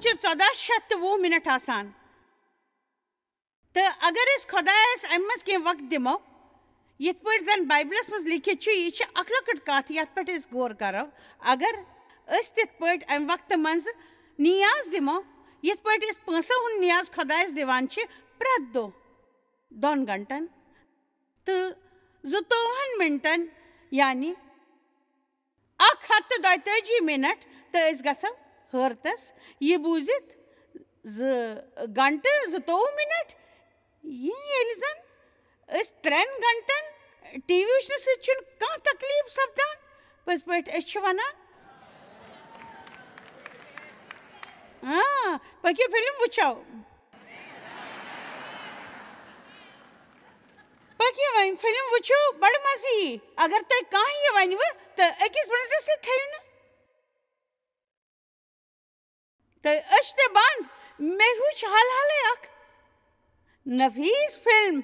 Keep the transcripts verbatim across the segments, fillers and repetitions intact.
چھِ ژۄداہ شیٚتھ تہٕ وُہ مِنٹ آسان۔ تہٕ اگر أسۍ خۄدایَس اَمہِ منٛز کینٛہہ وقت دِمو، یِتھ پٲٹھۍ زَن بایبلَس منٛز لیکھِتھ چھُ، یہِ چھِ اَکھ لۄکٕٹ کَتھ، یَتھ پٮ۪ٹھ أسۍ غور کَرو۔ اگر أسۍ تِتھ پٲٹھۍ اَمہِ وقتہٕ منٛزٕ نیاز دِمو، یِتھ پٲٹھۍ أسۍ پونٛسَن ہُنٛد نیاز خۄدایَس دِوان چھِ پرٛٮ۪تھ دۄہ دۄن گھنٹَن تہٕ زٕتووُہَن مِنٹَن، یعنی اَکھ ہَتھ تہٕ دۄیتٲجی مِنٹ، تہٕ أسۍ گژھو حٲرتَس۔ یہِ بوٗزِتھ زٕ گھنٹہٕ زٕتووُہ مِنٹ، یہِ ییٚلہِ زَن أسۍ ترٛٮ۪ن گھنٹَن ٹی وی وٕچھنہٕ سۭتۍ چھُنہٕ کانٛہہ تکلیٖف سَپدان۔ پٔزۍ پٲٹھۍ، أسۍ چھِ وَنان، آ، پٔکِو فِلم وٕچھو۔ پٔکِو وۄنۍ، فِلم وٕچھِو، بَڑٕ مَزٕ یی۔ اگر تۄہہِ کانٛہہ یہِ وَنِوٕ، تہٕ أکِس بروسَس سۭتۍ تھٲیِو نہٕ۔ تہٕ أچھ تہِ بنٛد۔ مےٚ وٕچھ حال حالٕے اَکھ نفیٖس فِلم،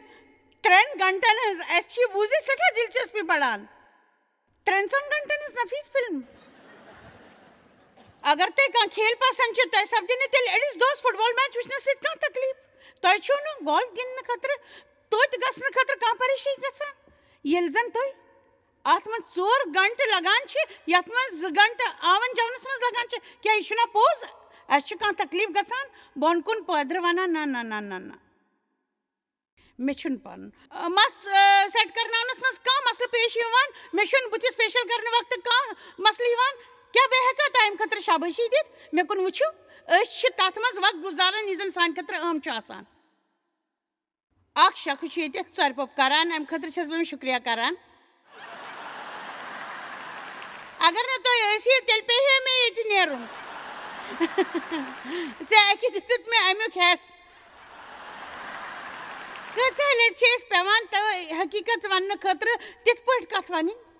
ترٛٮ۪ن گھنٹَن ہٕنٛز۔ اَسہِ چھِ یہِ بوٗزِتھ سٮ۪ٹھاہ دِلچسپی بَڑان۔ ترٛٮ۪ن ژۄن گھنٹَن ہٕنٛز نفیٖس فِلم۔ اگر تۄہہِ کانٛہہ کھیل پسنٛد چھُ، تۄہہِ سپدِ نہٕ تیٚلہِ أڑِس دۄہَس فُٹ بال میچ وٕچھنَس سۭتۍ کانٛہہ تکلیٖف۔ تۄہہِ چھُو نہٕ گولف گِنٛدنہٕ خٲطرٕ توتہِ گژھنہٕ خٲطرٕ کانٛہہ پریشٲنی گژھان، ییٚلہِ زَن تۄہہِ اَتھ منٛز ژور گھنٹہٕ لگان چھِ، یَتھ منٛز زٕ گھنٹہٕ آون جاونَس منٛز لگان چھِ۔ کیٛاہ یہِ چھُنہ پوٚز؟ اَسہِ چھُ کانٛہہ تکلیٖف گژھان؟ بۄن کُن پٲدرٕ وَنان، نہ، نہ، نہ، نہ، نہ۔ مےٚ چھُنہٕ پَنُن، آ، مَس، آ، سیٹ کرناونَس منٛز کانٛہہ مسلہٕ پیش یِوان۔ مےٚ چھُنہٕ بٕتھِس فیشل کرنہٕ وقتہٕ کانٛہہ مسلہٕ یِوان۔ کیٛاہ بہٕ ہٮ۪کا تۄہہِ اَمہِ خٲطرٕ شابٲشی دِتھ؟ مےٚ کُن وٕچھِو، أسۍ چھِ تَتھ منٛز وقت گُزاران، یہِ زَن سانہِ خٲطرٕ عام چھُ آسان۔ اکھ شخص چھُ ییٚتہِ ژۄرِ پوٚپ کران، اَمہِ خٲطرٕ چھَس بہٕ أمِس شُکریہ کران۔ اگر نہٕ تُہۍ ٲسِو، تیٚلہِ پیٚیہِ ہے مےٚ ییٚتہِ نیرُن۔ ژےٚ اَکہِ دۄہ دیُت مےٚ اَمیُک حٮ۪س۔ کۭژاہ لَٹہِ چھِ أسۍ پٮ۪وان تہٕ حقیٖقت وَننہٕ خٲطرٕ تِتھ پٲٹھۍ کَتھ وَنٕنۍ؟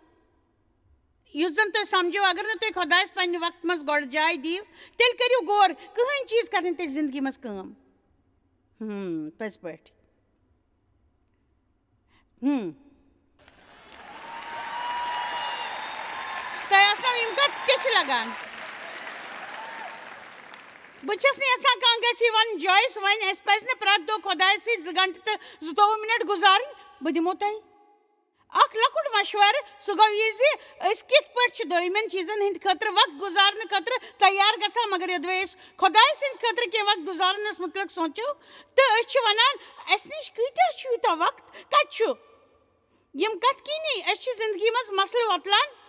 یُتھ زَن تُہۍ سَمجھِو، اگر نہٕ تُہۍ خۄدایَس پنٛنہِ وقتہٕ منٛز گۄڈٕ جاے دِیِو، تیٚلہِ کٔرِو غور، کٕہٕنۍ چیٖز کَرِ نہٕ تیٚلہِ زِندگی منٛز کٲم۔ ہم، پٔزۍ پٲٹھۍ۔ ہم۔ تۄہہِ آسنو یِم کَتھ تہِ چھِ لَگان۔ بہٕ چھَس نہٕ یَژھان کانٛہہ گژھِ یہِ وَنُن، جویِس وَنہِ، اَسہِ پَزِ نہٕ پرٛٮ۪تھ دۄہ خۄدایَس سۭتۍ زٕ گھنٹہٕ تہٕ زٕتووُہ مِنٹ گُزارٕنۍ۔ بہٕ دِمو تۄہہِ اکھ لۄکُٹ مشورٕ، سُہ گوٚو یہِ زِ أسۍ کِتھ پٲٹھۍ چھِ دوٚیمٮ۪ن چیٖزن ہٕنٛدِ خٲطرٕ وقت گُزارنہٕ خٲطرٕ تیار گژھان، مگر یوٚدوَے أسۍ خۄدایہِ سٕنٛدِ خٲطرٕ کینٛہہ وقت گُزارنس مُتعلق سونٛچو، تہٕ أسۍ چھِ ونان، "اَسہِ نِش کۭتیٛاہ چھُ یوٗتاہ وقت؟ کتہِ چھُ؟" یِم کتھ کِنی أسۍ چھِ زندگی منٛز مسلہٕ وۄتلان۔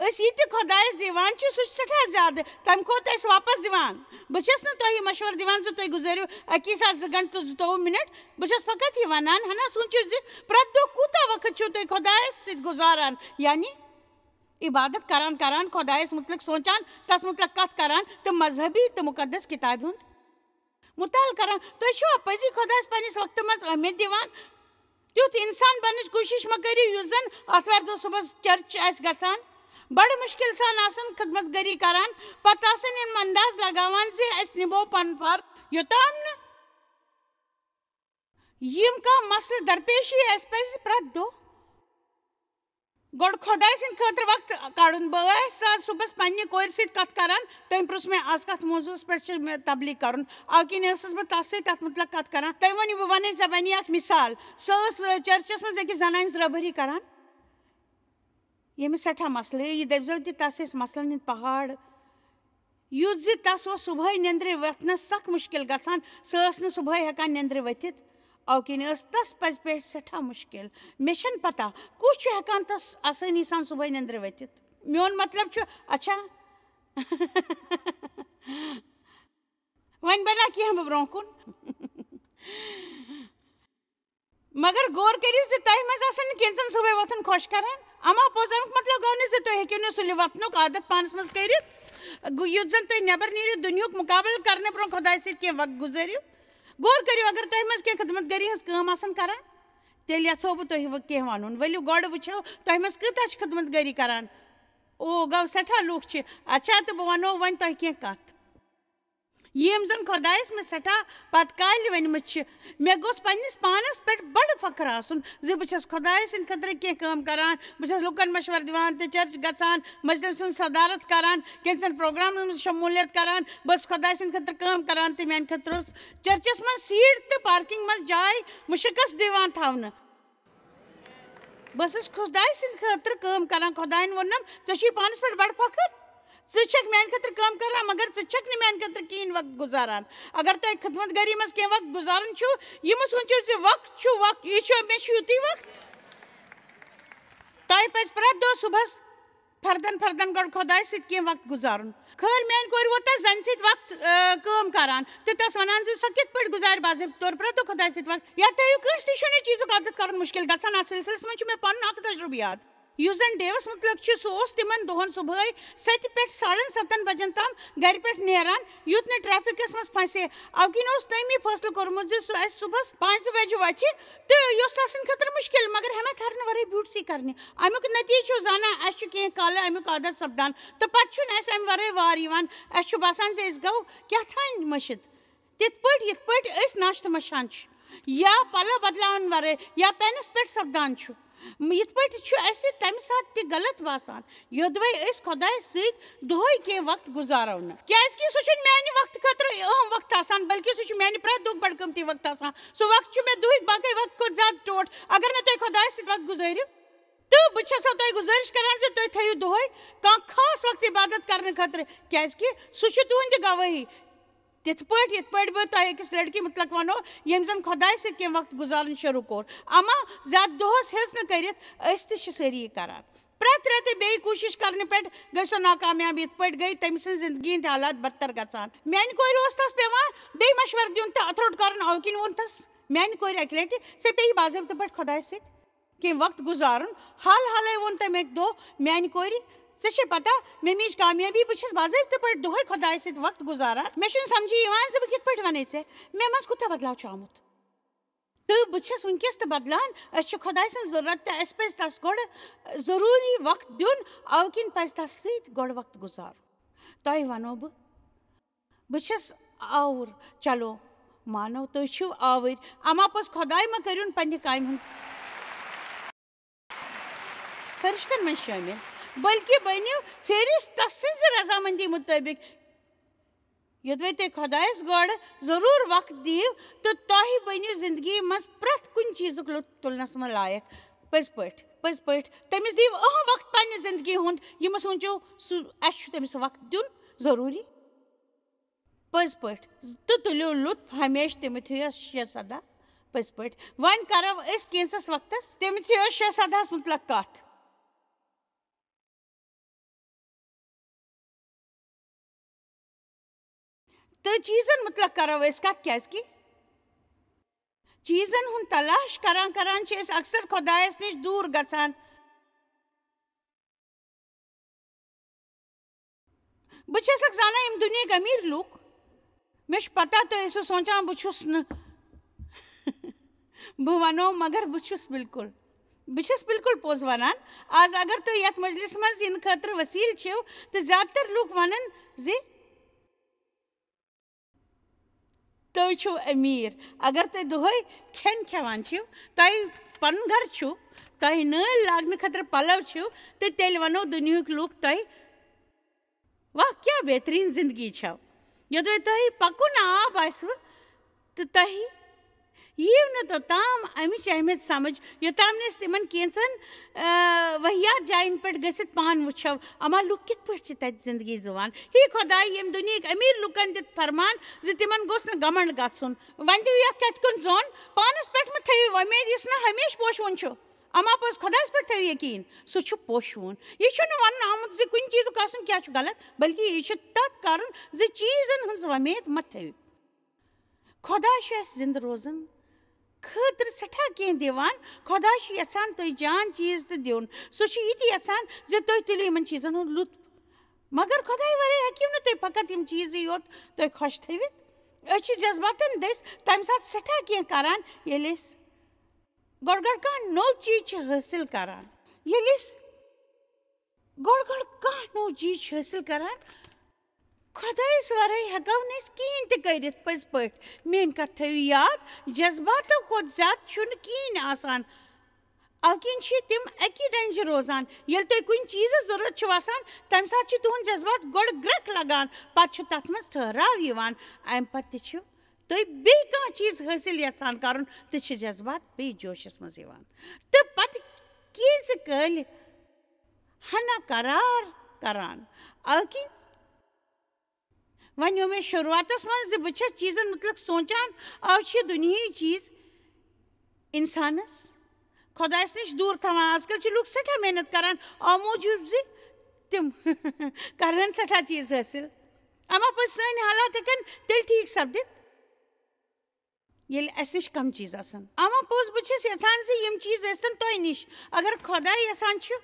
أسۍ یہِ تہِ خۄدایَس دِوان چھِ، سُہ چھُ سٮ۪ٹھاہ زیادٕ، تَمہِ کھۄتہٕ اَسہِ واپَس دِوان۔ بہٕ چھَس نہٕ تۄہہِ یہِ مَشوَرٕ دِوان زِ تُہۍ گُزٲرِو اَکی ساتہٕ زٕ گھنٹہٕ تہٕ زٕتووُہ مِنَٹ۔ بہٕ چھَس فقط یہِ وَنان، ہنا سوٗنٛچِو زِ پرٛٮ۪تھ دۄہ کوٗتاہ وقت چھِو تُہۍ خۄدایَس سۭتۍ گُزاران، یعنی عبادت کران کران، خۄدایَس مُتعلِق سونٛچان، تَس مُتعلِق کَتھ کران تہٕ مذہبی تہٕ مُقدس کِتابہِ ہُنٛد مُطالعہٕ کران۔ تُہۍ چھِوا پٔزی خۄدایَس پنٛنِس وقتہٕ منٛز اہمیت دِوان؟ تیُتھ اِنسان بننٕچ کوٗشِش مہ کٔرِو، یُس زَن آتھوارِ دۄہ صُبحس چرچ آسہِ گژھان، بڑٕ مُشکِل سان آسان خدمت گٲری کران، پتہٕ آسان یِم انداز لگاوان زِ اَسہِ نِبو پنُن فرض یوٚتام نہٕ یِم کانٛہہ مسلہٕ درپیش یی، اَسہِ پَزِ پرٛٮ۪تھ دۄہ گۄڈٕ خۄداے سٕنٛدِ خٲطرٕ وقت کڑُن۔ بہٕ ٲسٕس آز صُبحس پننہِ کورِ سۭتۍ کتھ کران، تٔمۍ پرُژھ مےٚ، "آز کتھ موضوعس پٮ۪ٹھ چھِ مےٚ تبلیغ کرُن؟" اَوٕ کِنۍ ٲسٕس بہٕ تَس سۭتۍ تتھ مُتعلق کتھ کران۔ تٔمۍ ووٚن، "یہِ بہٕ ونے ژےٚ وۄنۍ اکھ مثال۔" سۄ ٲس، آ، چرچس منٛز أکِس زنانہِ ہٕنٛز رہبری کران، ییٚمِس سٮ۪ٹھاہ مسلہٕ۔ یہِ دٔپۍزیو تہِ، تَس ٲسۍ مسلن ہٕنٛدۍ پہاڑ۔ یُتھ زِ تَس اوس صُبحٲے نیٚنٛدرِ وۄتھنَس سَخ مُشکِل گژھان، سۄ ٲس نہٕ صُبحٲے ہٮ۪کان نیٚنٛدرِ ؤتھِتھ، اَوٕ کِنۍ ٲس تَس پٔزۍ پٲٹھۍ سٮ۪ٹھاہ مُشکِل۔ مےٚ چھَنہٕ پَتہ کُس چھُ ہٮ۪کان تَس آسٲنی سان صُبحٲے نیٚنٛدرِ ؤتھِتھ۔ میون مطلب چھُ، اچھا، وۄنۍ بَنہ کینٛہہ بہٕ برونٛہہ کُن۔ مگر غور کٔرِو زِ تۄہہِ منٛز آسن نہٕ کینٛژن صُبحٲے وۄتھُن خۄش کران۔ اما پوٚز، اَمیُک مطلب گوٚو نہٕ زِ تُہۍ ہیٚکِو نہٕ سُلہِ وۄتھنُک عادت پانس منٛز کٔرِتھ۔ گوٚو، یُتھ زن تُہۍ نٮ۪بر نیٖرِو، دُنیہُک مُقابلہٕ کرنہٕ برونٛہہ خۄدایہِ سۭتۍ کینٛہہ وقت گُزٲرِو۔ غور کٔرِو، اگر تۄہہِ منٛز کینٛہہ خدمت گٲری ہٕنٛز کٲم آسن کران، تیٚلہِ یژھو بہٕ تۄہہِ وۄنۍ کینٛہہ ونُن۔ ؤلِو گۄڈٕ وٕچھو، تۄہہِ منٛز کۭتیاہ چھِ خدمت گٲری کران۔ او، گوٚو سٮ۪ٹھاہ لوٗکھ چھِ۔ اچھا، تہٕ بہٕ ونو وۄنۍ تۄہہِ کینٛہہ کتھ۔ یِم زَن خۄدایَس مےٚ سٮ۪ٹھاہ پَتہٕ کالہِ ؤنۍمٕتۍ چھِ۔ مےٚ گوٚژھ پنٛنِس پانَس پٮ۪ٹھ بَڑٕ فخر آسُن زِ بہٕ چھَس خۄدایہِ سٕنٛدِ خٲطرٕ کینٛہہ کٲم کَران، بہٕ چھَس لُکَن مَشوَرٕ دِوان تہٕ چرچ گژھان، مجلِسَن ہُنٛد صدارت کَران، کینٛژَن پروگرامَن منٛز شموٗلیت کَران۔ بہٕ ٲسٕس خۄدایہِ سٕنٛدِ خٲطرٕ کٲم کَران تہٕ میٛانہِ خٲطرٕ اوس چرچَس منٛز سیٖٹ تہٕ پارکنگ منٛز جاے مُشکَس دِوان تھاونہٕ۔ بہٕ ٲسٕس خۄدایہِ سٕنٛدِ خٲطرٕ کٲم کَران۔ خۄدایَن ووٚنُم، "ژےٚ چھُے پانَس پٮ۪ٹھ بَڑٕ فخر؟ ژٕ چھَکھ میٛانہِ خٲطرٕ کٲم کَران، مگر ژٕ چھَکھ نہٕ میٛانہِ خٲطرٕ کِہیٖنۍ وقت گُزاران۔ اگر تۄہہِ خدمت گٲری منٛز کینٛہہ وقت گُزارُن چھُو، یہِ مہٕ سوٗنٛچِو زِ وقت چھُ وقت، یہِ چھُ، مےٚ چھُ یُتُے وقت۔" تۄہہِ پَزِ پرٛٮ۪تھ دۄہ صُبحَس فردن فردن گۄڈٕ خۄدایہِ سۭتۍ کینٛہہ وقت گُزارُن۔ خٲر، میٛانہِ کورِ ووت تَس زَنہِ سۭتۍ وقت، آ، کٲم کَران تہٕ تَس وَنان زِ سۄ کِتھ پٲٹھۍ گُزارِ باضٲبطہٕ طور پرٛٮ۪تھ دۄہ خۄدایہِ سۭتۍ وقت۔ یا تھٲیِو کٲنٛسہِ تہِ چھُنہٕ چیٖزُک عادت کَرُن مُشکِل گژھان۔ اَتھ سِلسِلَس منٛز چھُ مےٚ پَنُن اَکھ تَجرُبہٕ یاد۔ یُس زَن ڈیوَس مُتعلِق چھُ، سُہ اوس تِمَن دۄہَن صُبحٲے سَتہِ پٮ۪ٹھ ساڑَن سَتَن بَجَن تام گَرِ پٮ۪ٹھ نیران، یُتھ نہٕ ٹریفکَس منٛز پھَسہِ۔ اَوٕ کِنۍ اوس تٔمۍ یہِ فٲصلہٕ کوٚرمُت زِ سُہ اَسہِ صُبحَس پانٛژِ بَجہِ وۄتھِ تہٕ یہِ اوس تَس سٕنٛدِ خٲطرٕ مُشکِل، مگر ہٮ۪مَتھ ہَرنہٕ وَرٲے بیوٗٹھ سُے کَرنہِ۔ اَمیُک نٔتیٖجہٕ چھُ زانان، اَسہِ چھُ کینٛہہ کالہٕ اَمیُک عادت سَپدان تہٕ پَتہٕ چھُنہٕ اَسہِ اَمہِ وَرٲے وار یِوان۔ اَسہِ چھُ باسان زِ أسۍ گوٚو کیٛاہ تام مٔشِتھ۔ تِتھ پٲٹھۍ، یِتھ پٲٹھۍ أسۍ ناشتہٕ مَشان چھِ یا پَلو بدلاوَن وَرٲے یا پینَس پٮ۪ٹھ سَپدان چھُ، م-، یِتھ پٲٹھۍ چھُ اَسہِ تَمہِ ساتہٕ تہِ غلط باسان، یوٚدوَے أسۍ خۄدایَس سۭتۍ دۄہَے کینٛہہ وقت گُزارو نہٕ۔ کیٛازِکہِ سُہ چھُنہٕ میٛانہِ وقتہٕ خٲطرٕ اہم وقت آسان، بلکہِ سُہ چھُ میٛانہِ پرٛٮ۪تھ دۄہُک بَڑٕ قۭمتی وقت آسان۔ سُہ وقت چھُ مےٚ دۄہٕکۍ باقٕے وقت کھۄتہٕ زیادٕ ٹوٹھ۔ اگر نہٕ تُہۍ خۄدایَس سۭتۍ وقت گُزٲرِو، تہٕ بہٕ چھَسو تۄہہِ گُزٲرِش کَران زِ تُہۍ تھٲیِو دۄہَے کانٛہہ خاص وقت عبادت کَرنہٕ خٲطرٕ، کیٛازِکہِ سُہ چھُ تُہٕنٛدِ گوٲہی۔ تِتھ پٲٹھۍ، یِتھ پٲٹھۍ بہٕ تۄہہِ أکِس لڑکی مُتعلق وَنو، ییٚمۍ زَن خۄدایہِ سۭتۍ کینٛہہ وقت گُزارُن شروٗع کوٚر، اما زیادٕ دۄہَس ہیٚژ نہٕ کٔرِتھ، أسۍ تہِ چھِ سٲری یہِ کَران۔ پرٛٮ۪تھ رٮ۪تہٕ بیٚیہِ کوٗشِش کَرنہٕ پٮ۪ٹھ گٔے سۄ ناکامیاب، یِتھ پٲٹھۍ گٔے تٔمۍ سٕنٛز زِندگی ہِنٛدۍ حالات بدتر گژھان۔ میٛانہِ کورِ اوس تَس پٮ۪وان بیٚیہِ مَشوَرٕ دیُن تہٕ اَتھٕ روٚٹ کَرُن، اَوٕ کِنۍ ووٚن تَس میٛانہِ کورِ اَکہِ لَٹہِ، "ژےٚ پیٚیہِ باضٲبطہٕ پٲٹھۍ خۄدایَس سۭتۍ کینٛہہ وقت گُزارُن۔" حال حالٕے ووٚن تٔمۍ اَکہِ دۄہ میٛانہِ کورِ، "ژےٚ چھے پتہ، مےٚ میج کامیٲبی، بہٕ چھَس باضٲبطہٕ پٲٹھۍ دۄہَے خۄدایَس سۭتۍ وقت گُزاران۔ مےٚ چھُنہٕ سَمجھی یِوان زِ بہٕ کِتھ پٲٹھۍ وَنے ژےٚ، مےٚ منٛز کوٗتاہ بدلاو چھُ آمُت۔" تہٕ بہٕ چھَس وٕنکیٚس تہِ بدلان۔ أسۍ چھِ خۄداے سٕنٛز ضروٗرت تہٕ اَسہِ پَزِ تَس گۄڈٕ ضروٗری وقت دیُن، اَوٕ کِنۍ پَزِ تَس سۭتۍ گۄڈٕ وقت گُزارُن۔ تۄہہِ وَنو بہٕ، بہٕ چھَس آوُر۔ چلو، مانو تُہۍ چھِو آوٕرۍ، اما پوٚز خۄداے مہ کٔرِوُن پننہِ کامہِ ہُنٛد فرشتن منٛز شٲمِل، بلکہِ بٔنِو فہرست تس سٕنٛزِ رضامندی مُطٲبِق۔ یوٚدوَے تُہۍ خۄدایس گۄڈٕ ضروٗر وقت دِیِو تہٕ تۄہہِ بٔنِو زندگی منٛز پرٛٮ۪تھ کُنہِ چیٖزُک لطف تُلنس منٛز لایق۔ پٔزۍ پٲٹھۍ، پٔزۍ پٲٹھۍ، تٔمِس دِیِو اہم وقت پننہِ زندگی ہُنٛد۔ یہِ مہ سوٗنٛچِو سُہ، اسہِ چھُ تٔمِس وقت دیُن ضروٗری۔ پٔزۍ پٲٹھۍ، تہٕ تُلِو لطف ہمیشہٕ تِموتھیوس شےٚ سداہ۔ پٔزۍ پٲٹھۍ، وۄنۍ کرو أسۍ کینٛژس وقتس تِموتھیوس شےٚ سداہس مُتعلق کتھ۔ تہٕ چیٖزن مُتعلق کرو أسۍ کتھ، کیازِ کہِ چیٖزن ہُنٛد تلاش کران کران چھِ أسۍ اکثر خۄدایس نِش دوٗر گژھان۔ بہٕ چھَسکھ زانان یِم دُنیاہٕکۍ أمیٖر لوٗکھ۔ مےٚ چھُ پَتہ تُہۍ ٲسِو سونٛچان بہٕ چھُس نہٕ۔ بہٕ وَنو، مگر بہٕ چھُس بِلکُل۔ بہٕ چھَس بِلکُل پوٚز وَنان۔ آز اگر تُہۍ یَتھ مجلِسہِ منٛز یِنہٕ خٲطرٕ وسیٖل چھِو، تہٕ زیادٕ تر لوٗکھ وَنَن زِ تُہۍ چھِو أمیٖر۔ اگر تُہۍ دۄہَے کھٮ۪ن کھٮ۪وان چھِو، تۄہہِ پَنُن گَرٕ چھُو، تۄہہِ نٲلۍ لاگنہٕ خٲطرٕ پَلَو چھِو، تہٕ تیٚلہِ وَنو دُنیاہٕکۍ لوٗکھ تۄہہِ، "واہ، کیٛاہ بہتریٖن زِندگی چھَو۔" یوٚدوَے تۄہہِ پَکُن آب آسِوٕ، تہٕ تۄہہِ یِیِو نہٕ توٚتام اَمِچ اہمیت سَمٕجھ، یوٚتام نہٕ أسۍ تِمَن کینٛژَن، آ، واحیات جایَن پٮ۪ٹھ گٔژھِتھ پانہٕ وٕچھو، اما لُکھ کِتھ پٲٹھۍ چھِ تَتہِ زِندگی زُوان۔ ہے خۄداے، ییٚمہِ دُنیاہٕکۍ أمیٖر لُکَن دیُت فرمان زِ تِمَن گوٚژھ نہٕ گھمنڈ گژھُن۔ وۄنۍ دِیِو یَتھ کَتھِ کُن ظۄن، پانَس پٮ۪ٹھ مہٕ تھٲیِو وۄمید، یُس نہٕ ہمیشہٕ پوشوُن چھُ۔ اما پوٚز خۄدایَس پٮ۪ٹھ تھٲیِو یقیٖن، سُہ چھُ پوشوُن۔ یہِ چھُنہٕ وَننہٕ آمُت زِ کُنہِ چیٖزُک آسُن کیٛاہ چھُ غلط، بلکہِ یہِ چھُ تَتھ کَرُن زِ چیٖزَن ہٕنٛز وۄمید مہ تھٲیِو۔ خۄداے چھُ اَسہِ زِندٕ روزُن خٲطرٕ سٮ۪ٹھاہ کینٛہہ دِوان۔ خۄداے چھُ یَژھان تُہۍ جان چیٖز تہِ دیُن۔ سُہ چھُ یہِ تہِ یَژھان زِ تُہۍ تُلِو یِمَن چیٖزَن ہُنٛد لُطف۔ مگر خۄداے وَرٲے ہیٚکِو نہٕ تُہۍ فقط یِم چیٖزٕے یوت تُہۍ خۄش تھٲوِتھ۔ أسۍ چھِ جذباتَن دٔسۍ تَمہِ ساتہٕ سٮ۪ٹھاہ کینٛہہ کَران، ییٚلہِ أسۍ گۄڈٕ گۄڈٕ کانٛہہ نوٚو چیٖز چھِ حٲصِل کَران۔ ییٚلہِ أسۍ گۄڈٕ گۄڈٕ کانٛہہ نوٚو چیٖز چھِ حٲصِل کَران، خۄدایَس ورٲے ہٮ۪کو نہٕ أسۍ کِہیٖنۍ تہِ کٔرِتھ۔ پٔزۍ پٲٹھۍ، میٛٲنۍ کَتھ تھٲیِو یاد، جذباتو کھۄتہٕ زیادٕ چھُنہٕ کِہیٖنۍ آسان۔ اَوٕ کِنۍ چھِ تِم اَکی ڈنٛجہِ روزان۔ ییٚلہِ تۄہہِ کُنہِ چیٖزٕچ ضروٗرت چھِ آسان، تَمہِ ساتہٕ چھِ تُہُنٛد جذبات گۄڈٕ گرٛٮ۪کھ لگان، پَتہٕ چھُ تَتھ منٛز ٹھہراو یِوان۔ اَمہِ پَتہٕ تہِ چھِو تُہۍ بیٚیہِ کانٛہہ چیٖز حٲصِل یَژھان کَرُن، تہٕ چھِ جذبات بیٚیہِ جوشَس منٛز یِوان۔ تہٕ پَتہٕ کینٛژِ کٲلۍ ہنا قرار کران۔ اَوٕ کِنۍ ونیو مےٚ شروٗعاتس منٛز زِ بہٕ چھَس چیٖزن مُتعلق سونٛچان، اَوٕ چھِ دُنیہٕکۍ چیٖز اِنسانس خۄدایس نِش دوٗر تھاوان۔ آز کل چھِ لُکھ سٮ۪ٹھاہ محنت کران، اَمہِ موٗجوٗب زِ تِم کرہن سٮ۪ٹھاہ چیٖز حٲصِل۔ اما پوٚز سٲنۍ حالات ہٮ۪کن تیٚلہِ ٹھیٖک سپدِتھ، ییٚلہِ اَسہِ نِش کَم چیٖز آسَن۔ اَما پوٚز، بہٕ چھَس یَژھان زِ یِم چیٖز ٲسۍتَن تۄہہِ نِش۔ اگر خۄداے یَژھان چھُ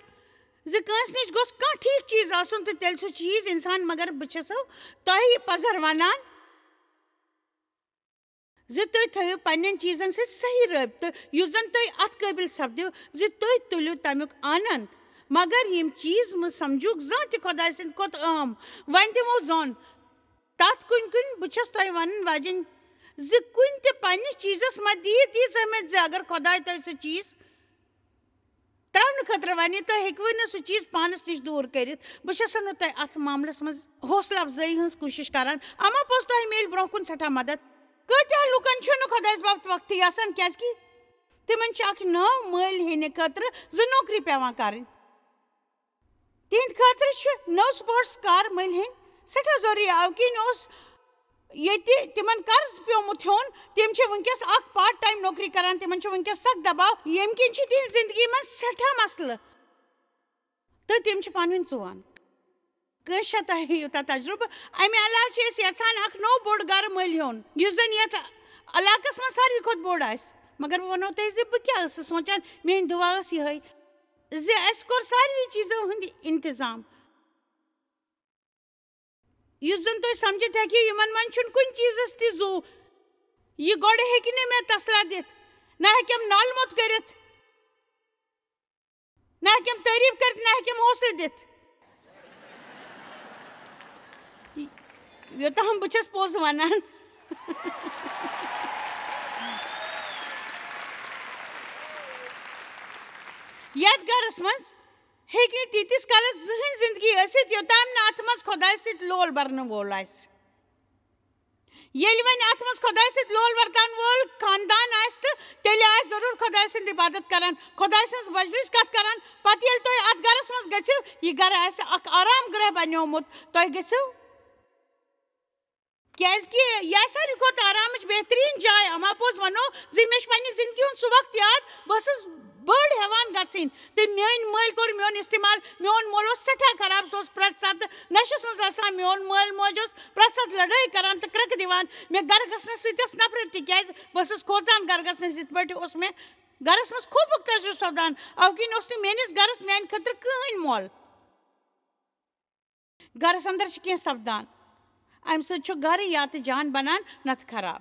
زِ کٲنٛسہِ نِش گوٚژھ کانٛہہ ٹھیٖک چیٖز آسُن، تہٕ تیٚلہِ سُہ چیٖز اِنسان، مگر بہٕ چھَسو تۄہہِ یہِ پَزر وَنان زِ تُہۍ تھٲیِو پنٛنٮ۪ن چیٖزَن سۭتۍ صحیح رٲبطہٕ، یُس زَن تُہۍ اَتھ قٲبِل سَپدِو زِ تُہۍ تُلِو تَمیُک آننٛد۔ مگر یِم چیٖز مہٕ سَمجھوکھ زانٛہہ تہِ خۄداے سٕنٛدِ کھۄتہٕ اہم۔ وۄنۍ دِمو زوٚن، تَتھ کُنہِ کُنہِ، بہٕ چھَس تۄہہِ وَنان واجٮ۪ن زِ کُنہِ تہِ پنٛنِس چیٖزَس مہ دِیِو تیٖژ اہمیت زِ اگر خۄداے تۄہہِ سُہ چیٖز ترٛاونہٕ خٲطرٕ وَنہِ، تُہۍ ہیٚکِوٕ نہٕ سُہ چیٖز پانَس نِش دوٗر کٔرِتھ۔ بہٕ چھَسو نہٕ تۄہہِ اَتھ معاملَس منٛز حوصلہٕ اَفزٲیی ہٕنٛز کوٗشِش کَران، اَما پوٚز تۄہہِ میلہِ برٛونٛہہ کُن سٮ۪ٹھاہ مَدَد۔ کۭتیٛاہ لُکَن چھُنہٕ خۄدایَس باپتھ وقتٕے آسان، کیٛازِکہِ تِمَن چھِ اَکھ نٔو مٲلۍ ہیٚنہِ خٲطرٕ زٕ نوکری پٮ۪وان کَرٕنۍ۔ تِہنٛدِ خٲطرٕ چھِ نٔو سپورٹس کار مٔلۍ ہیٚنۍ سٮ۪ٹھاہ ضروٗری۔ اَوٕ کِنۍ اوس ییٚتہِ تِمن قرض پیومُت ہیوٚن، تِم چھِ وٕنکیٚس اکھ پارٹ ٹایم نوکری کران، تِمن چھُ وٕنکیٚس سخت دباو، ییٚمہِ کِنۍ چھِ تِہنٛزِ زندگی منٛز سٮ۪ٹھاہ مسلہٕ تہٕ تِم چھِ پنٕنۍ ژُوان۔ کٲنٛسہِ چھا تۄہہِ یوٗتاہ تجرُبہٕ؟ امہِ علاوٕ چھِ أسۍ یژھان اکھ نوٚو بوٚڑ گرٕ مٔلۍ ہیوٚن، یُس زن یتھ علاقس منٛز ساروی کھۄتہٕ بوٚڑ آسہِ۔ مگر بہٕ ونو تۄہہِ زِ بہٕ کیٛاہ ٲسٕس سونٛچان، میٲنۍ دُعا ٲس یِہے زِ اسہِ کوٚر ساروی چیٖزو ہُنٛد انتظام، یُس زن تُہۍ سمجھِتھ ہیٚکِو، یِمن منٛز چھُنہٕ کُنہِ چیٖزس تہِ زُو۔ یہِ گۄڈٕ ہیٚکہِ نہٕ مےٚ تسلا دِتھ، نہ ہیٚکٮ۪م نالہٕ موٚت کٔرِتھ، نہ ہیٚکٮ۪م تعریٖف کٔرِتھ، نہ ہیٚکٮ۪م حوصلہٕ دِتھ۔ یوٚتام بہٕ چھَس پوٚز وَنان۔ یَتھ گَرَس منٛز ہیٚکہِ نہٕ تیٖتِس کالَس زٕہٕنۍ زِندگی ٲسِتھ، یوٚتام نہٕ اَتھ منٛز خۄداے سۭتۍ لول بَرنہٕ وول آسہِ۔ ییٚلہِ وۄنۍ اَتھ منٛز خۄداے سۭتۍ لول وَرتاون وول خاندان آسہِ، تہٕ تیٚلہِ آسہِ ضروٗر خۄداے سٕنٛز عبادت کران، خۄداے سٕنٛز بجرٕچ کتھ کران۔ پتہٕ ییٚلہِ تُہۍ اَتھ گرس منٛز گٔژھِو، یہِ گرٕ آسہِ اکھ آرام گرہ بنیومُت، تۄہہِ گٔژھِو کیازِ کہِ یہِ آسہِ ساروی کھۄتہٕ آرامٕچ بہتریٖن جاے۔ اما پوٚز ونو زِ مےٚ چھُ پننہِ زندگی ہُنٛد سُہ وقت یاد، بہٕ ٲسٕس بٔڑ ہٮ۪وان گژھٕنۍ، تہٕ میٲنۍ مٲلۍ کوٚر میون استعمال۔ میون مول اوس سٮ۪ٹھاہ خراب، سُہ اوس پرٛٮ۪تھ ساتہٕ نشس منٛز آسان۔ میون مٲلۍ موج اوس پرٛٮ۪تھ ساتہٕ لڑٲے کران تہٕ کرٛٮ۪کہٕ دِوان۔ مےٚ گرٕ گژھنس سۭتۍ ٲس نفرت، تِکیازِ بہٕ ٲسٕس کھوژان گرٕ گژھنس۔ یِتھ پٲٹھۍ اوس مےٚ گرس منٛز خوفُک تجربہٕ سپدان، اَوٕ کِنۍ اوس نہٕ میٲنِس گرس میانہِ خٲطرٕ کٕہٕنۍ مول۔ گرس اندر چھِ کینٛہہ سپدان، امہِ سۭتۍ چھُ گرٕ یا تہٕ جان بنان، نتہٕ خراب۔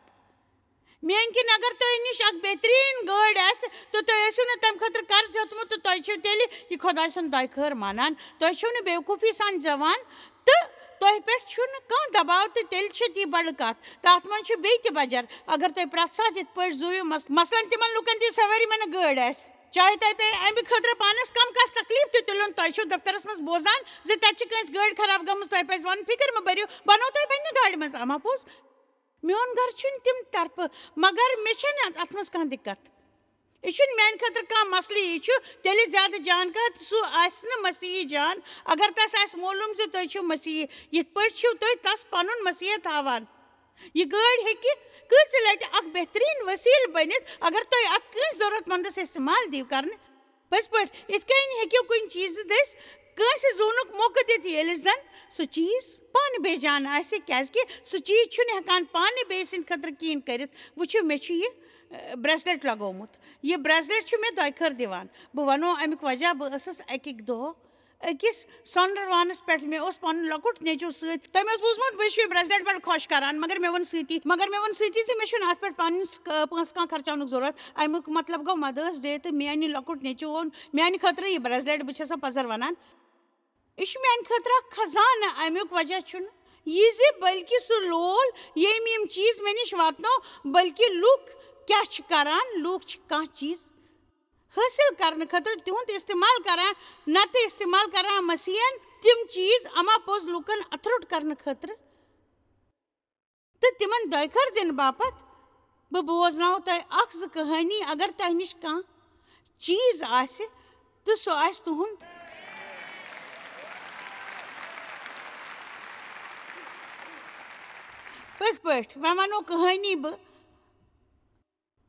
میٲنۍ کِنۍ اگر تۄہہِ نِش اکھ بہتریٖن گٲڑۍ آسہِ تہٕ تۄہہِ ٲسِو نہٕ تمہِ خٲطرٕ قرض ہیوٚتمُت، تہٕ تۄہہِ چھِو تیٚلہِ یہِ خۄداے سُنٛد دۄیہِ خٲر مانان، تۄہہِ چھِو نہٕ بیوقوٗفی سان زٮ۪وان، تہٕ تۄہہِ پٮ۪ٹھ چھُنہٕ کانٛہہ دباو، تہٕ تیٚلہِ چھِ تی بٔڑ کتھ۔ تتھ منٛز چھُ بیٚیہِ تہِ بجر، اگر تُہۍ پرٛٮ۪تھ ساتہٕ یِتھ پٲٹھۍ زُوِو، مس-، مثلاً تِمن لُکن دِیِو سوٲری منٛز گٲڑۍ آسہِ، چاہے تۄہہِ پیٚیہِ امہِ خٲطرٕ پانس کم کس تکلیف تہِ تُلُن، تۄہہِ چھُو دفترس منٛز بوزان زِ تتہِ چھِ کٲنٛسہِ گٲڑۍ خراب گٔمٕژ، تۄہہِ پزِ ونُن، فکر مہٕ بٔرِو، بنو تۄہہِ پننہِ گاڑِ منٛز۔ اما پوٚز، میون گرٕ چھُنہٕ تِم طرفہٕ، مگر مےٚ چھَنہٕ اتھ منٛز کانٛہہ دِقت۔ یہِ چھُنہٕ میانہِ خٲطرٕ کانٛہہ مسلہٕ، یہِ چھُ تیٚلہِ زیادٕ جان کانٛہہ، تہٕ سُہ آسہِ نہٕ مسیحی جان۔ اگر تس آسہِ معلوم زِ تُہۍ چھِو مسیحی، یِتھ پٲٹھۍ چھِو تُہۍ تس پنُن مسیحیت ہاوان۔ یہِ گٲڑۍ ہیٚکہِ کۭژِ لٹہِ اکھ بہتریٖن وسیلہٕ بٔنِتھ، اگر تُہۍ اتھ کٲنٛسہِ ضرورت مندس استعمال دِیِو کرنہٕ۔ پٔزۍ پٲٹھۍ، یِتھ کٔنۍ ہیٚکِو کُنہِ چیٖزٕ دٔسۍ کٲنٛسہِ زونُک موقعہٕ دِتھ، ییٚلہِ زن سُہ چیٖز پانہٕ بے جان آسہِ، کیازِ کہِ سُہ چیٖز چھُنہٕ ہٮ۪کان پانہٕ بیٚیہِ سٕنٛدِ خٲطرٕ کِہیٖنۍ کٔرِتھ۔ وٕچھِو، مےٚ چھُ یہِ، اے، bracelet لگومُت۔ یہِ bracelet چھُ مےٚ دۄیہِ خٲر دِوان۔ بہٕ وَنو اَمیُک وجہ، بہٕ ٲسٕس اَکہِ اَکہِ دۄہ أکِس سۄنہٕ وانَس پٮ۪ٹھ، مےٚ اوس پَنُن لۄکُٹ نیٚچوٗ سۭتۍ۔ تٔمۍ اوس بوٗزمُت بہٕ چھُس یہِ bracelet بَڑٕ خۄش کَران، مگر مےٚ ووٚن سۭتی، مگر مےٚ ووٚن سۭتی زِ مےٚ چھُنہٕ اَتھ پٮ۪ٹھ پَنٕنِس، ٲ، پونٛسہٕ کانٛہہ خرچاونُک ضروٗرت۔ اَمیُک مطلب گوٚو Mother's Day، تہٕ میٛانہِ لۄکُٹ نیٚچوٗ اوٚن میٛانہِ خٲطرٕ یہِ bracelet۔ بہٕ چھَسو پَزر وَنان، یہِ چھُ میٛانہِ خٲطرٕ اَکھ خزانہٕ۔ اَمیُک وجہ چھُنہٕ یہِ زِ بلکہِ سُہ لول، ییٚمۍ یِم چیٖز مےٚ نِش واتنو، بلکہِ لُکھ کیٛاہ چھِ کران؟ لُکھ چھِ کانٛہہ چیٖز حٲصِل کرنہٕ خٲطرٕ تِہُنٛد استعمال کران، نتہٕ استعمال کران مسیحن تِم چیٖز اما پوٚز لوٗکن اَتھٕ روٚٹ کرنہٕ خٲطرٕ تہٕ تِمن دۄیہِ خٲر دِنہٕ باپتھ۔ بہٕ بوزناوو تۄہہِ اکھ زٕ کہانی، اگر تۄہہِ نِش کانٛہہ چیٖز آسہِ تہٕ سُہ آسہِ تُہُنٛد۔ پٔزۍ پٲٹھۍ، وۄنۍ وَنو کہانی بہٕ۔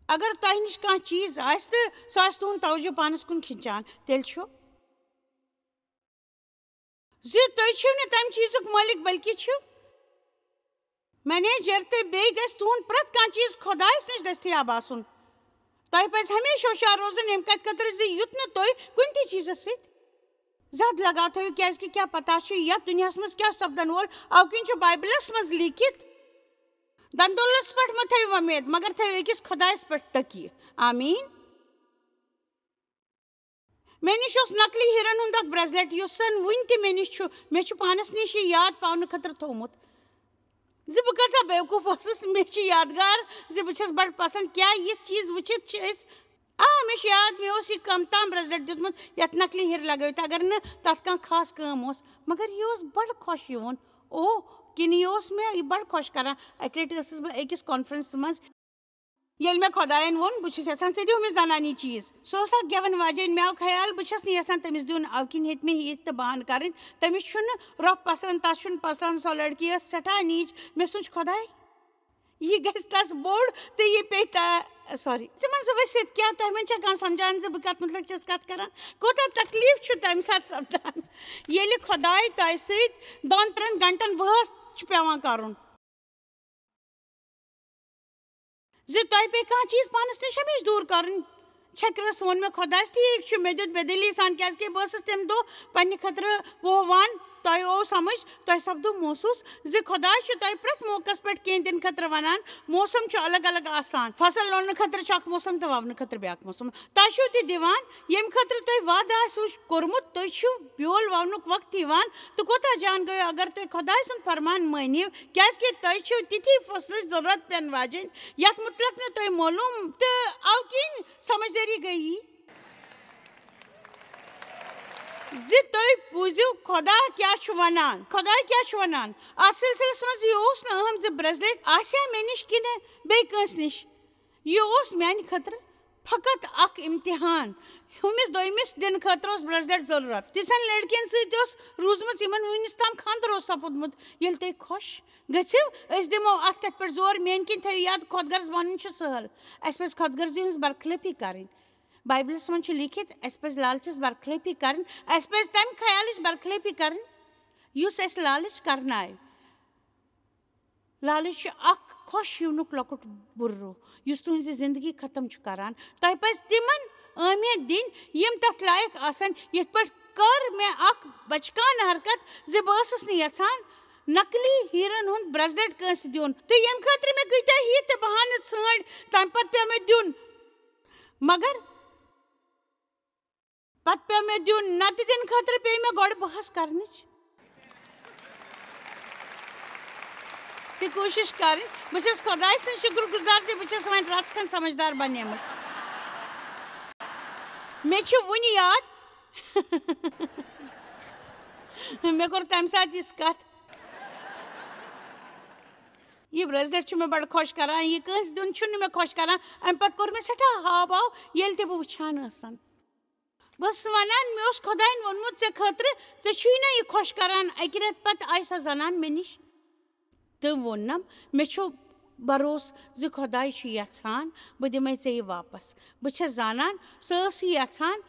اگر تۄہہِ نِش کانٛہہ چیٖز آسہِ تہٕ سُہ آسہِ تُہُنٛد توجہ پانَس کُن کھِنچان، تیٚلہِ چھُ زِ تُہۍ چھِو نہٕ تَمہِ چیٖزُک مٲلِک، بلکہِ چھِو منیجر، تہٕ بیٚیہِ گژھِ تُہُنٛد پرٛٮ۪تھ کانٛہہ چیٖز خۄدایَس نِش دٔستیاب آسُن۔ تۄہہِ پَزِ ہمیشہِ ہوشیار روزُن ییٚمہِ کَتھِ خٲطرٕ زِ یُتھ نہٕ تُہۍ کُنہِ تہِ چیٖزَس سۭتۍ زیادٕ لگاو تھٲوِو، کیٛازِکہِ کیٛاہ پَتہ چھُ یَتھ دُنیاہَس منٛز کیٛاہ سَپدَن وول، اَوٕ کِنۍ چھُ بایبلَس منٛز لیٖکھِتھ، "دَندولَس پٮ۪ٹھ مہٕ تھٲوِو وۄمید، مگر تھٲوِو أکِس خۄدایَس پٮ۪ٹھ تٔکیہِ۔" آمیٖن۔ مےٚ نِش اوس نقلی ہیٖرن ہُنٛد اکھ bracelet، یُس زن وُنہِ تہِ مےٚ نِش چھُ۔ مےٚ چھُ پانس نِش یہِ یاد پاونہٕ خٲطرٕ تھوٚومُت زِ بہٕ کۭژاہ بیوقوٗف ٲسٕس۔ مےٚ چھُ یادگار زِ بہٕ چھَس بڑٕ پسنٛد۔ کیٛاہ یِتھ چیٖز وٕچھِتھ چھِ أسۍ؟ آ، مےٚ چھُ یاد، مےٚ اوس یہِ کم تام bracelet دیُتمُت، یَتھ نقلی ہیٖرٕ لگٲوِتھ، اگر نہٕ تَتھ کانٛہہ خاص کٲم اوس، مگر یہِ اوس بڑٕ خۄش یِوُن۔ او، کِنہٕ یہِ اوس مےٚ یہِ بڑٕ خۄش کران۔ اَکہِ لٹہِ ٲسٕس بہٕ أکِس conference منٛز، ییٚلہِ مےٚ خۄدایَن ووٚن، "بہٕ چھُس یژھان ژےٚ دِیو مےٚ زنانی چیٖز"، سُہ اوس اکھ گٮ۪وَن واجیٚنۍ۔ مےٚ آو خیال، بہٕ چھَس نہٕ یژھان تٔمِس دیُن، اَوٕ کِنۍ ہیٚتۍ مےٚ یِتھ تہٕ بہان کَرٕنۍ۔ تٔمِس چھُنہٕ رۄپھ پسنٛد، تَس چھُنہٕ پسنٛد۔ سۄ لڑکی ٲس سٮ۪ٹھاہ نیٖچ۔ مےٚ سوٗنٛچ، "خۄداے، یہِ گژھِ تَس بوٚڑ تہٕ یہِ پیٚیہِ تا-، sorry، ژٕ منٛز ؤسِتھ کیٛاہ؟ تۄہہِ منٛز چھا کانٛہہ سمجھان زِ بہٕ کَتھ مُتعلِق چھَس کَتھ کَران؟ کوٗتاہ تکلیٖف چھُ تَمہِ ساتہٕ سپدان، ییٚلہِ خۄداے تۄہہِ سۭتۍ دۄن ترٛٮ۪ن گھنٹَن بحث چھُ پٮ۪وان کَرُن؟" زِ تۄہہِ پیٚیہِ کانٛہہ چیٖز پانَس نِش ہمیشہِ دوٗر کَرُن۔ چھٔکرَس ووٚن مےٚ خۄدایَس، "ٹھیٖک چھُ، مےٚ دیُت بے دِلی سان، کیٛازِکہِ بہٕ ٲسٕس تَمہِ دۄہ پنٛنہِ خٲطرٕ وووان۔ تۄہہِ آو سَمٕجھ، تۄہہِ سَپدو محسوٗس زِ خۄداے چھُ تۄہہِ پرٛٮ۪تھ موقعَس پٮ۪ٹھ کینٛہہ دِنہٕ خٲطرٕ وَنان۔ موسم چھُ الگ الگ آسان، فصل لوننہٕ خٲطرٕ چھُ اکھ موسم تہٕ وَونہٕ خٲطرٕ بیٛاکھ موسم۔ تۄہہِ چھُو تہِ دِوان، ییٚمہِ خٲطرٕ تۄہہِ وعدٕ آسِوٕ کوٚرمُت، تُہۍ چھِو بیول وَونُک وقت یِوان۔ تہٕ کوٗتاہ جان گٔیو اگر تُہۍ خۄداے سُنٛد فرمان مٲنِو، کیٛازِکہِ تۄہہِ چھِو تِتھی فٲصلٕچ ضروٗرت پٮ۪ن واجیٚنۍ، یَتھ مُتعلِق نہٕ تۄہہِ معلوٗم، تہٕ اَوٕ کِنۍ سمجھدٲری گٔیی زِ تُہۍ بوٗزِو خۄدا کیٛاہ چھُ وَنان، خۄداے کیٛاہ چھُ وَنان۔ اَتھ سلسلس منٛز یہِ اوس نہٕ اہم زِ bracelet آسیا مےٚ نِش کِنہٕ بیٚیہِ کٲنٛسہِ نِش۔ یہِ اوس میانہِ خٲطرٕ فقط اکھ امتحان۔ ہُمِس دوٚیمِس دِنہٕ خٲطرٕ اوس bracelet ضروٗرت۔ تِژھن لڑکین سۭتۍ اوس روٗزمٕژ، یِمن وُنِس تام خانٛدر اوس سپُدمُت۔ ییٚلہِ تُہۍ خۄش گٔژھِو، أسۍ دِمو اتھ کتھِ پٮ۪ٹھ زور۔ میٲنۍ کِنۍ تھٲیِو یاد، خۄد غرض بنُن چھُ سہل۔ اسہِ پزِ خۄد غرضی ہٕنٛز برخلٲفی کرٕنۍ۔ بایبلس منٛز چھُ لیٖکھِتھ، اسہِ پزِ لالچس برخلٲفی کرٕنۍ۔ اسہِ پزِ تمہِ خیالٕچ برخلٲفی کرٕنۍ، یُس اسہِ لالچ کرنایہِ۔ لالچ چھُ اکھ خۄش یِونُک لۄکُٹ بُرٕ روح، یُس تُہنٛزِ زندگی ختم چھُ کران۔ تۄہہِ پزِ تِمن اہمیت دِنۍ، یِم تتھ لایق آسن۔ یِتھ پٲٹھۍ کٔر مےٚ اکھ بچکانہٕ حرکت زِ بہٕ ٲسٕس نہٕ یژھان نقلی ہیرن ہُنٛد bracelet کٲنٛسہِ دیُن، تہٕ ییٚمہِ خٲطرٕ مےٚ کۭتیاہ ہی تہٕ بہانہٕ ژھٲنٛڈۍ، تمہِ پتہٕ پیوٚو مےٚ دیُن۔ مگر پتہٕ پیوٚو مےٚ دیُن، نتہٕ دِنہٕ خٲطرٕ پیٚیہِ مےٚ گۄڈٕ بحث کرنٕچ تہِ کوٗشِش کرٕنۍ۔ بہٕ چھَس خۄداے سٕنٛز شُکر گُزار زِ بہٕ چھَس وۄنۍ رژھ کھنٛڈ سمجھدار بنیمٕژ۔ مےٚ چھِ وُنہِ یاد، مےٚ کوٚر تَمہِ ساتہٕ یِژھ کتھ۔ یہِ bracelet چھُ مےٚ بڑٕ خۄش کران، یہِ کٲنٛسہِ دیُن چھُنہٕ مےٚ خۄش کران۔ اَمہِ پتہٕ کوٚر مےٚ سٮ۪ٹھاہ ہاو باو، ییٚلہِ تہِ بہٕ وٕچھان ٲسَن۔ بہٕ ٲسٕس وَنان، مےٚ اوس خۄدایَن ووٚنمُت، "ژےٚ خٲطرٕ، ژےٚ چھُے نہ یہِ خۄش کران؟" اَکہِ رٮ۪تہٕ پتہٕ آیہِ سۄ زنان مےٚ نِش تہٕ ووٚننَم، مےٚ چھُ بروسہٕ زِ خۄداے چھُ یژھان بہٕ دِمَے ژےٚ یہِ واپس۔ بہٕ چھَس زانان، سۄ ٲس یہِ یژھان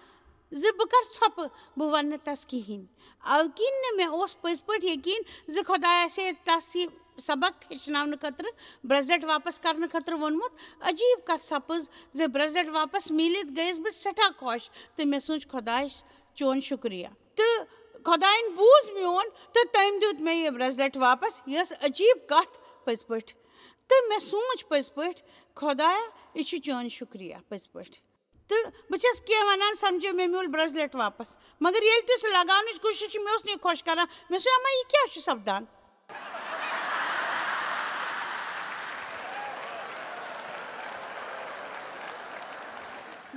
زِ بہٕ کَرٕ ژھۄپہٕ، بہٕ وَنہٕ نہٕ تَس کِہیٖنۍ۔ اَوٕ کِنۍ نہٕ مےٚ اوس پٔزۍ پٲٹھۍ یقیٖن زِ خۄداے آسہِ ہے تَس یہِ سبق ہیٚچھناونہٕ خٲطرٕ bracelet واپس کرنہٕ خٲطرٕ ووٚنمُت۔ عجیٖب کتھ سپٕز زِ bracelet واپس میٖلِتھ گٔیَس بہٕ سٮ۪ٹھاہ خۄش تہٕ مےٚ سوٗنٛچ، "خۄداے، چون شُکریہ۔" تہٕ خۄدایَن بوٗز میون تہٕ تٔمۍ دیُت مےٚ یہِ bracelet واپس۔ یہِ ٲس عجیٖب کتھ پٔزۍ پٲٹھۍ۔ تہٕ مےٚ سوٗنٛچ پٔزۍ پٲٹھۍ، "خۄدایا، یہِ چھُ چون شُکریہ پٔزۍ پٲٹھۍ۔" تہٕ بہٕ چھَس کینٛہہ وَنان، سَمجھو مےٚ میوٗل bracelet واپس۔ مگر ییٚلہِ تہِ سُہ لگاونٕچ کوٗشِش چھِ، مےٚ اوس نہٕ یہِ خۄش کران۔ مےٚ اوس اما، یہِ کیٛاہ چھُ سپدان؟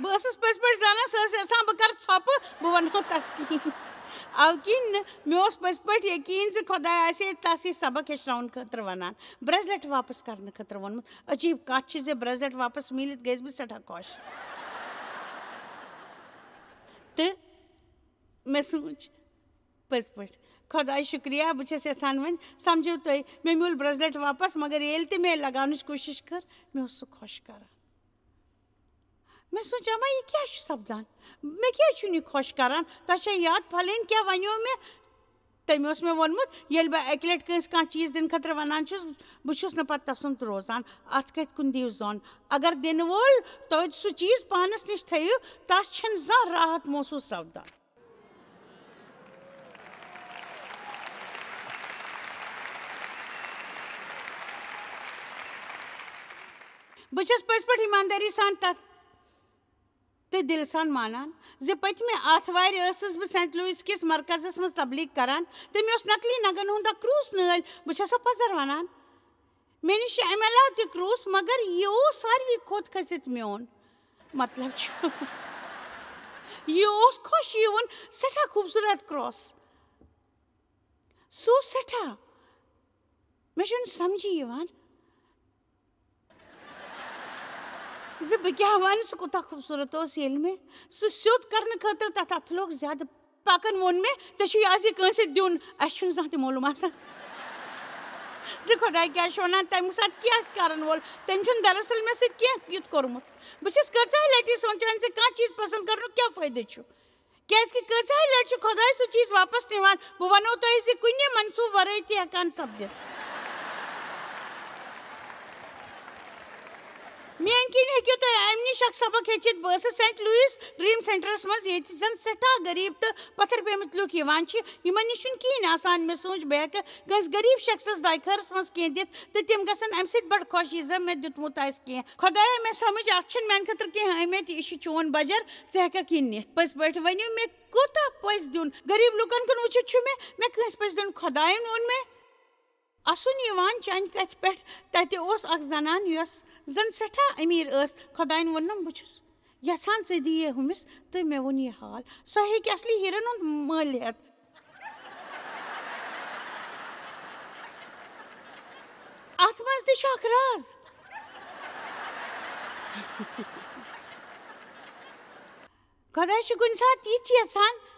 بہٕ ٲسٕس پٔزۍ پٲٹھۍ زانان، سۄ ٲس یَژھان بہٕ کَرٕ ژھۄپہٕ، بہٕ وَنہٕ ہا تَس کِہیٖنۍ۔ اَوٕ کِنۍ نہٕ، مےٚ اوس پٔزۍ پٲٹھۍ یقیٖن زِ خۄداے آسہِ ہے تَس یہِ سبق ہیٚچھناونہٕ خٲطرٕ وَنان۔ برٛیسلیٹ واپس کرنہٕ خٲطرٕ ووٚنمُت۔ عجیٖب کَتھ چھِ زِ برٛیسلیٹ واپس میٖلِتھ گٔیَس بہٕ سٮ۪ٹھاہ خۄش۔ تہٕ مےٚ سوٗنٛچ، پٔزۍ پٲٹھۍ، خۄداے شُکریہ، بہٕ چھَس یَژھان وۄنۍ، سَمجھِو تُہۍ، مےٚ میوٗل برٛیسلیٹ واپس، مگر ییٚلہِ تہِ مےٚ لگاونٕچ کوٗشِش کٔر، مےٚ اوس سُہ خۄش کران۔ مےٚ سوٗنٛچ، اما، یہِ کیٛاہ چھُ سپدان؟ مےٚ کیٛازِ چھُنہٕ یہِ خۄش کران؟ تۄہہِ چھا یاد، پھلٲنۍ کیٛاہ وَنیو مےٚ؟ تٔمۍ اوس مےٚ ووٚنمُت، ییٚلہِ بہٕ اَکہِ لَٹہِ کٲنٛسہِ کانٛہہ چیٖز دِنہٕ خٲطرٕ وَنان چھُس، بہٕ چھُس نہٕ پَتہٕ تَسُنٛد روزان۔ اَتھ کَتھِ کُن دِیِو ظۄن۔ اگر دِنہٕ وول توتہِ سُہ چیٖز پانَس نِش تھٲیِو، تَس چھَنہٕ زانٛہہ راحت محسوٗس سپدان۔ بہٕ چھَس پٔزۍ پٲٹھۍ ایٖماندٲری سان تَتھ تہٕ دِلہٕ سان مانان زِ پٔتمہِ آتھوارِ ٲسٕس بہٕ سینٹ لوئس کِس مرکزس منٛز تبلیغ کران تہٕ مےٚ اوس نقلی نگن ہُنٛد اکھ کرٛوٗس نٲلۍ، بہٕ چھَسو پزر وَنان، مےٚ نِش چھِ اَمہِ علاوٕ تہِ کرٛوٗس، مگر یہِ اوس ساروی کھۄتہٕ کھٔسِتھ میون۔ مطلب چھُ، یہِ اوس خۄش یِوُن، سٮ۪ٹھاہ خوٗبصوٗرت کرٛاس۔ سُہ اوس سٮ۪ٹھاہ، مےٚ چھُنہٕ سمجھی یِوان زِ بہٕ کیٛاہ وَنہٕ، سُہ کوٗتاہ خوٗبصوٗرت اوس، ییٚلہِ مےٚ سُہ سیوٚد کرنہٕ خٲطرٕ تَتھ اَتھٕ لوگ زیادٕ۔ پَکان ووٚن مےٚ، "ژےٚ چھُے آز یہِ کٲنٛسہِ سۭتۍ دیُن، اَسہِ چھُنہٕ زانٛہہ تہِ معلوٗم آسان زِ خۄداے کیٛاہ چھُ وَنان، تَمہِ ساتہٕ کیٛاہ کَرَن وول، تٔمۍ چھُنہٕ دراصل مےٚ سۭتۍ کینٛہہ یُتھ کوٚرمُت۔" بہٕ چھَس کۭژاہ لَٹہِ سونٛچان زِ کانٛہہ چیٖز پَسنٛد کَرنُک کیٛاہ فٲیدٕ چھُ؟ کیٛازِکہِ کۭژاہ لَٹہِ چھُ خۄداے سُہ چیٖز واپس نِوان؟ بہٕ وَنو تۄہہِ زِ کُنہِ منصوٗبہٕ وَرٲے تہِ ہٮ۪کان سپدِتھ۔ میٛانہِ کِنۍ ہیٚکِو تُہۍ اَمہِ نِش اکھ سبق ہیٚچھِتھ۔ بہٕ ٲسٕس سینٹ لوئس ڈریم سینٹرس منٛز، ییٚتہِ زن سٮ۪ٹھاہ غریٖب تہٕ پتھر پیمٕتۍ لُکھ یِوان چھِ۔ یِمن نِش چھُنہٕ کِہیٖنۍ آسان۔ مےٚ سوٗنٛچ، بہٕ ہٮ۪کہٕ کٲنٛسہِ غریٖب شخصس دعایہِ خٲرس منٛز کینٛہہ دِتھ تہٕ تِم گژھن اَمہِ سۭتۍ بڑٕ خۄش، یہِ زن مےٚ دیُتمُت آسہِ کینٛہہ۔ خۄدایا، مےٚ سمجھ، اتھ چھِنہٕ میٛانہِ خٲطرٕ کینٛہہ اہمیت، یہِ چھُ چون بجر، ژٕ ہٮ۪ککھ یہِ نِتھ۔ پٔزۍ پٲٹھۍ ؤنِو، مےٚ کوٗتاہ پٔژھۍ دیُن؟ غریٖب لُکن کُن وٕچھِتھ چھُ مےٚ، مےٚ کٲنٛسہِ پٔژھۍ دیُن؟ خۄداین ووٚن مےٚ۔ اسُن یِوان چانہِ کتھِ پٮ۪ٹھ، تتہِ اوس اکھ زنان، یۄس زن سٮ۪ٹھاہ امیر ٲس۔ خۄداین ووٚنُن، بہٕ چھُس یژھان ژٕ دِیہِ ہُمِس، تہٕ مےٚ ووٚن یہِ حال۔ سۄ ہیٚکہِ اصلی ہیرن ہُنٛد مٔلۍ ہٮ۪تھ۔ اتھ منٛز تہِ چھُ اکھ راز۔ خۄداے چھُ کُنہِ ساتہٕ یہِ تہِ یژھان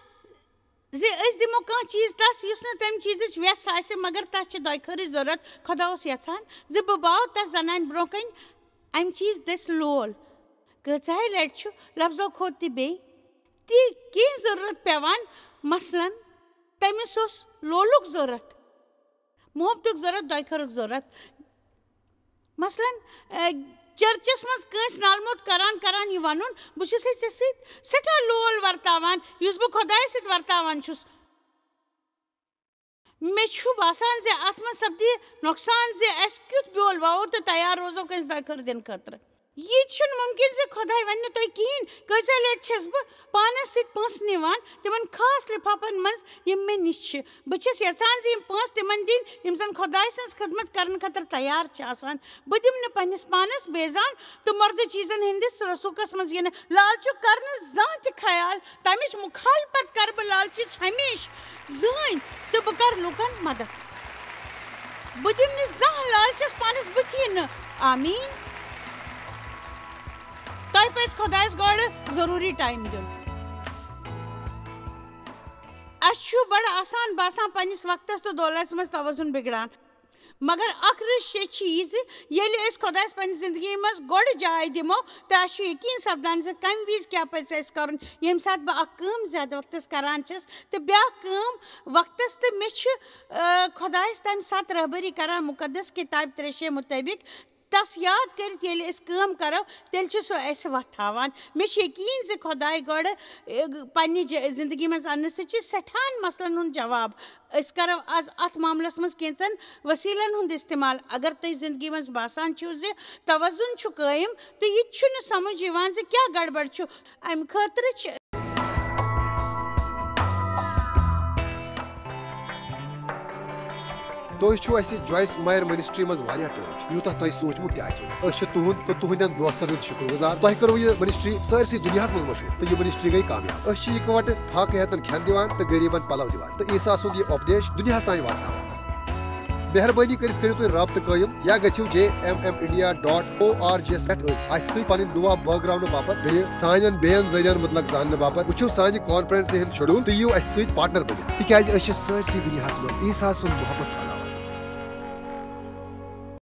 زِ أسۍ دِمو کانٛہہ چیٖز تَس، یُس نہٕ تَمہِ چیٖزٕچ وٮ۪س آسہِ، مگر تَس چھِ دۄیہِ خٲرٕچ ضروٗرت۔ خۄدا اوس یَژھان زِ بہٕ باوٕ تَس زَنانہِ برٛونٛہہ کَنہِ اَمہِ چیٖزِ دٔسۍ لول۔ کۭژاہے لَٹہِ چھُ لفظو کھۄتہٕ تہِ بیٚیہِ تہِ کینٛہہ ضروٗرت پٮ۪وان، مثلاً، تٔمِس اوس لولُک ضروٗرت۔ محبتُک ضروٗرت، دۄیہِ خٲرُک ضروٗرت۔ مثلاً، اے، چرچس منٛز کٲنٛسہِ نالہٕ موت کران کران یہِ ونُن، "بہٕ چھُسے ژےٚ سۭتۍ سٮ۪ٹھاہ لول ورتاوان، یُس بہٕ خۄدایس سۭتۍ ورتاوان چھُس۔" مےٚ چھُ باسان زِ اتھ منٛز سپدِ نۄقصان زِ اسہِ کیُتھ بیول ووو تہٕ تیار روزو کٲنٛسہِ دۄیہِ خٲر دِنہٕ خٲطرٕ۔ یہِ تہِ چھُنہٕ مُمکِن زِ خۄداے ونہِ نہٕ تۄہہِ کِہیٖنۍ۔ کۭژاہ لٹہِ چھَس بہٕ پانس سۭتۍ پونٛسہٕ نِوان تِمن خاص لِفافن منٛز، یِم مےٚ نِش چھِ۔ بہٕ چھَس یژھان زِ یِم پونٛسہٕ تِمن دِنۍ، یِم زن خۄداے سٕنٛز خدمت کرنہٕ خٲطرٕ تیار چھِ آسان۔ بہٕ دِمہٕ نہٕ پننِس پانس بیزان تہٕ مردٕ چیٖزن ہٕنٛدِس رسوٗخس منٛز یِنہٕ۔ لالچُک کرنہٕ زانٛہہ تہِ خیال، تمِچ مخالفت کرٕ بہٕ لالچِچ ہمیشہٕ۔ زٲنۍ تہٕ بہٕ کرٕ لوٗکن مدد۔ بہٕ دِمہٕ نہٕ زانٛہہ لالچس پانس بُتھِ یِنہٕ۔ آمیٖن۔ تۄہہِ پزِ خۄدایس گۄڈٕ ضروٗری ٹایم دیُن۔ اسہِ چھُ بڑٕ آسان باسان پننِس وقتس تہٕ دولتس منٛز توازن بگڑان۔ مگر اکھ رٕژ شے چھِ یہِ زِ ییٚلہِ أسۍ خۄدایس پننہِ زندگی منٛز گۄڈٕ جاے دِمو، تہٕ اسہِ چھُ یقیٖن سپدان زِ کمہِ وِزِ کیٛاہ پزِ اسہِ کرُن۔ ییٚمہِ ساتہٕ بہٕ اکھ کٲم زیادٕ وقتس کران چھَس تہٕ بیٛاکھ کٲم وقتس، تہٕ مےٚ چھِ، آ، خۄدایس تمہِ ساتہٕ رہبری کران مُقدس کِتابہِ ترٛےٚ شے مُطٲبِق۔ تس یاد کٔرِتھ ییٚلہِ أسۍ کٲم کرو، تیٚلہِ چھُ سُہ اسہِ وتھ ہاوان۔ مےٚ چھُ یقیٖن زِ خۄداے گۄڈٕ، اے، پننہِ ج-، زندگی منٛز اننہٕ سۭتۍ چھِ سٮ۪ٹھاہن مسلن ہُنٛد جواب۔ أسۍ کرو از اتھ معاملس منٛز کینٛژن وسیلن ہُنٛد استعمال۔ اگر تۄہہِ زندگی منٛز باسان چھُو زِ توازن چھُ قٲیم تہٕ یہِ تہِ چھُنہٕ سمجھ یِوان زِ کیٛاہ گڑبڑ چھُ، امہِ خٲطرٕ چھِ تُہۍ چھِو اَسہِ جویس مایر منسٹری منٛز واریاہ ٹٲٹھۍ، یوٗتاہ تۄہہِ سوٗنٛچمُت تہِ آسِوٕ نہٕ۔ أسۍ چھِ تُہُنٛد تہٕ تُہٕنٛدٮ۪ن دوستن ہُنٛد شُکر گُزار۔ تۄہہِ کٔروٕ یہِ منسٹری سٲرسٕے دُنیاہَس منٛز مشہوٗر تہٕ یہِ منسٹری گٔے کامیاب۔ أسۍ چھِ یِکوَٹہٕ فاقہٕ ہیتن کھٮ۪ن دِوان تہٕ غریٖبن پلو دِوان تہٕ عیسیٰ سُنٛد یہِ اُپدیش دُنیاہَس تام واتناوان۔ مہربٲنی کٔرِتھ کٔرِو تُہۍ رابطہٕ قٲیِم یا گٔژھِو J M M India dot O R G یَس پٮ۪ٹھ أتھۍ اَسہِ سۭتۍ پنٕنۍ دُعا بٲگراونہٕ باپتھ بیٚیہِ سانٮ۪ن بیٚین ذٔریعن مُتعلق زاننہٕ باپتھ۔ وٕچھِو سانہِ کانفرنسہِ ہُنٛد شیڈول تہٕ یِیِو اَسہِ سۭتۍ پارٹنر بٔنِتھ، تِکیازِ أسۍ چھِ سٲرسٕے دُنیاہَس منٛز عیسیٰ سُنٛد محبت پھٔہلاوان۔